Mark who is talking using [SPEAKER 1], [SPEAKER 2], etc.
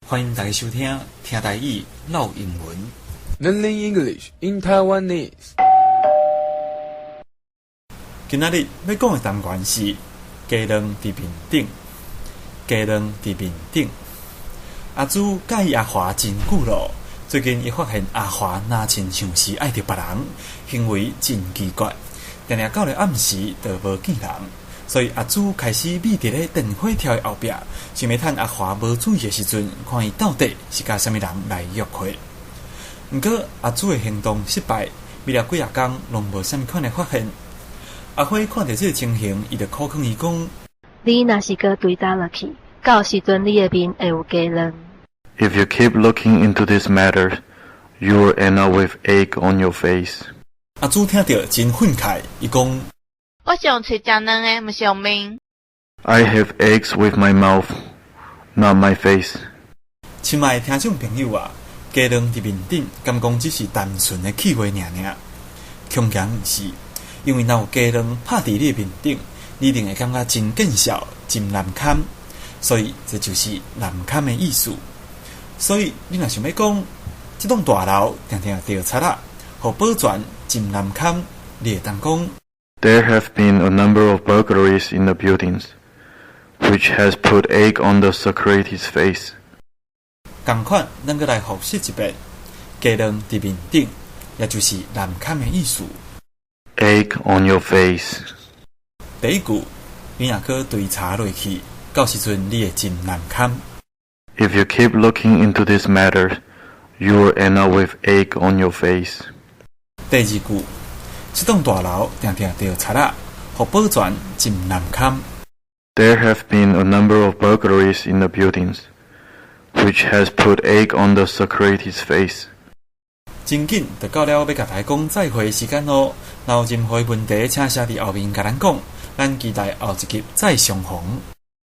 [SPEAKER 1] 歡迎大家收聽聽台語嘮英文。
[SPEAKER 2] Learning English in Taiwanese。
[SPEAKER 1] 今仔日欲講的單元是雞卵佇面頂，雞卵佇面頂。阿朱佮意阿華真久囉，最近伊發現阿華若親像是愛著別人，行為真奇怪，定定到了暗時就無見人，所以阿朱開始覕佇咧電火柱的後壁，想欲趁阿華無注意的時陣，看伊到底是佮啥物人來約會。毋過阿朱的行動失敗，覕了幾仔工攏無啥物款的發現。阿花看著這个情形，伊就苦勸伊講：
[SPEAKER 3] 你若是閣追查落去，到時陣你的面會有雞卵。
[SPEAKER 4] If you keep looking into this matter, you will end up with egg on your face.
[SPEAKER 1] 阿朱聽著真憤慨，伊講：
[SPEAKER 5] 我是用喙食卵的，毋是用面。
[SPEAKER 4] I have eggs with my mouth, not my face.
[SPEAKER 1] 親愛的聽眾朋友啊，雞卵佇面頂，敢講只是單純的氣話爾爾？恐驚毋是，因為若有雞卵拍佇你的面頂，你一定會感覺真見笑、真難堪，所以這就是難堪的意思。所以你若想欲講，這棟大樓定定著賊仔，予保全真難堪，你會當講：
[SPEAKER 4] There have been a number of burglaries in the buildings, which has put egg on the security's face.
[SPEAKER 1] 仝款，咱閣來複習一遍：雞卵佇面頂，也就是難堪的意思。
[SPEAKER 4] Egg on your face.
[SPEAKER 1] 第一句，你若閣追查落去，到時陣你會真難堪。
[SPEAKER 4] If you keep looking into this matter, you will end up with egg on your face.
[SPEAKER 1] 第二句，這棟大樓定定著賊仔，予保全真難堪。
[SPEAKER 4] There have been a number of burglaries in the buildings, which has put egg on the security's face.
[SPEAKER 1] 真緊就到了欲共大家講再會的時間囉。若有任何問題，請寫佇後面共咱講。咱期待後一集再相逢。